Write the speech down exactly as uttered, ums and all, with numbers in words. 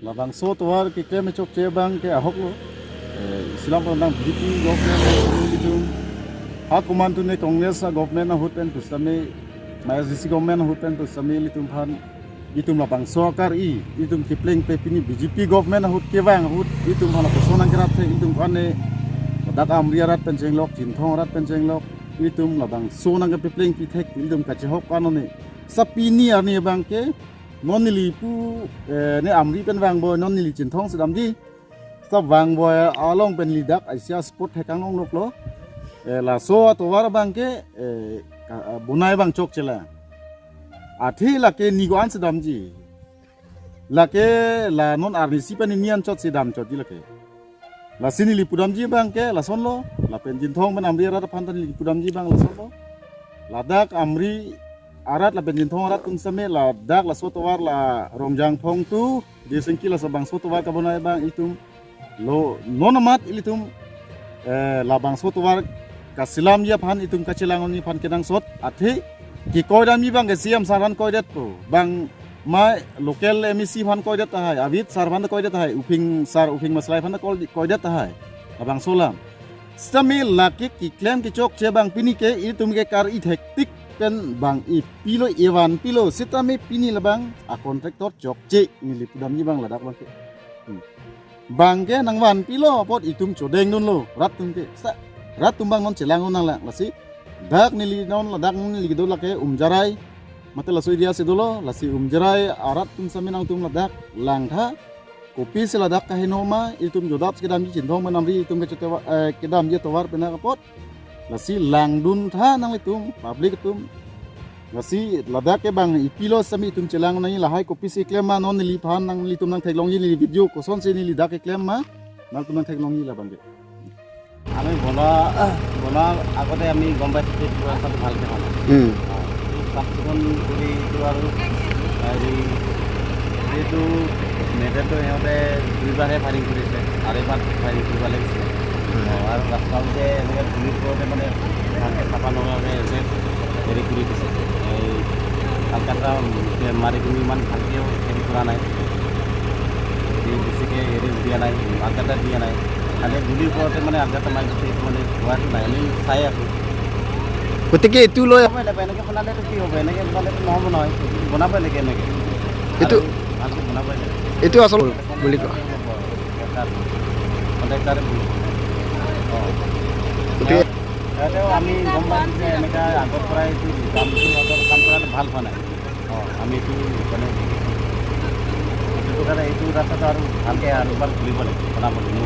Labangso atovar keklem chokche abang ke ahok lo. Eh, isi alam pon nang B J P government ilitum. Ha komantu ne Congress a-government ahut pen pusitame, ma S D C government ahut pen pusitame ilitum aphan, itum labangso akar-i, itum kepleng pe pini B J P government ahut kevang ahut, itum aphan lapuson nangkerap the, itum aphan ne ladak Amri arat pen chenglok, Chinthong arat pen chenglok, itum labangso nangkepleng pithek, itum kachehok anone. Sa pini arni abang ke, non neli pu, eh, ne Amri pen vangboi, non neli Chinthong si damji. Sa vangboi along pen neli dak Asia Sport thekang longlok lo. Eh, laso atovar abang ke, eh, ka-, bonai abang chokche lang. Athe lake ni ko-an si damji. Lake la non arnisi pen ni anchot si damchotji lake. Lasi neli pudamji abang ke lason lo, lapen Chinthong pen Amri arat aphan ta neli pudamji abang lason lo. Ladak Amri arat lapen Chinthong arat atum sitame ladak laso atovar la Rongjangphong to Dirsingki laso bangso atovar kabonai abang itum lo, non amat ilitum, eh, labangso atovar kaselamji aphan itum kachelang-unji aphan kenangsot, athe kekoi damji abang ke C M sir aphan koidet po, bang ma local M A C aphan koidet tahai, Abid sir aphan koidet tahai, Uphing sir, Uphing Maslai aphan koi-, koidet tahai. Labangso alam. Sitame lake keklem kechokche abang pini ke itum ke kar-i thektik pen bang ipilo, ivan pilo. Sitame pini labang a-contractor chokche, neli pudamji abang ladak abang ke. Hmm. Bang ke nangvan pilo apot itum chodeng dunlo, rat atum ke. Sa, rat atum abang non chelang-un nanglang. Lasi dak neli non ladak neli kedo lake Umjerai, mate laso area si dolo, lasi Umjerai arat atum sitame nangtum ladak langtha. Kopisi ladak kaheno ma, itum jodap kedamji Chinthong pen Amri itum kachetovar, eh, kedamji atovar pen apot. Lasi langduntha nanglitum, public atum. Lasi ladak ke bang ipilo sitame itum chelang nangji, lahai kopisi klem ma, non neliphan nanglitum nangtheklongji neli video kosonsi neli dak keklem ma, nangtum nangtheklongji labang ke. আমি বনোৱা, বনোৱাৰ আগতে আমি গম পাইছোঁ যে এইটো ৰাস্তাটো ভালকৈ হোৱা নাই। উম। এইটো চাফ চিকুণ কৰি এইটো আৰু হেৰি, যিহেতু মেটেলটো সিহঁতে দুইবাৰহে ফায়াৰিং কৰিছে আৰু এবাৰ ফায়াৰিং কৰিব লাগিছিলে। উম। আৰু ৰাস্তাও যে এনেকৈ ধূলি পৰোঁতে মানে ভালকৈ চাফা নকৰাকৈ এনেকৈ হেৰি কৰি দিছে। এই আলকাট্ৰা মাৰি কিনি ইমান ভালকৈও হেৰি কৰা নাই, হেৰি বেছিকৈ হেৰি দিয়া নাই, আলকাট্ৰা দিয়া নাই। খালি ধূলিৰ ওপৰতে মানে আলকাট্ৰা মাৰি দিছে, এইটো মানে হোৱাটো নাই। আমি চাই আছোঁ। গতিকে এইটো লৈ বনাবই লাগিব, এনেকৈ বনালেতো কি হ'ব? এনেকৈ বনালেতো নহ'ব নহয়, এইটো বনাবই লাগে এনেকৈ। এইটো আৰু ভালকৈ বনাবই লাগে। এইটো আচল বুলি কয়। কণ্ট্ৰেক্টাৰ, কণ্ট্ৰেক্টাৰে ভুল। গতিকে ইয়াতেও আমি গম পাইছোঁ যে এনেকা আগৰ পৰাই এইটো কামটো সিহঁতৰ কাম কৰাটো ভাল হোৱা নাই। অ, আমি এইটো মানে এইটো কাৰণে এইটো ৰাস্তাটো আৰু ভালকৈ আৰু এবাৰ খুলিব লাগে, বনাব লাগে।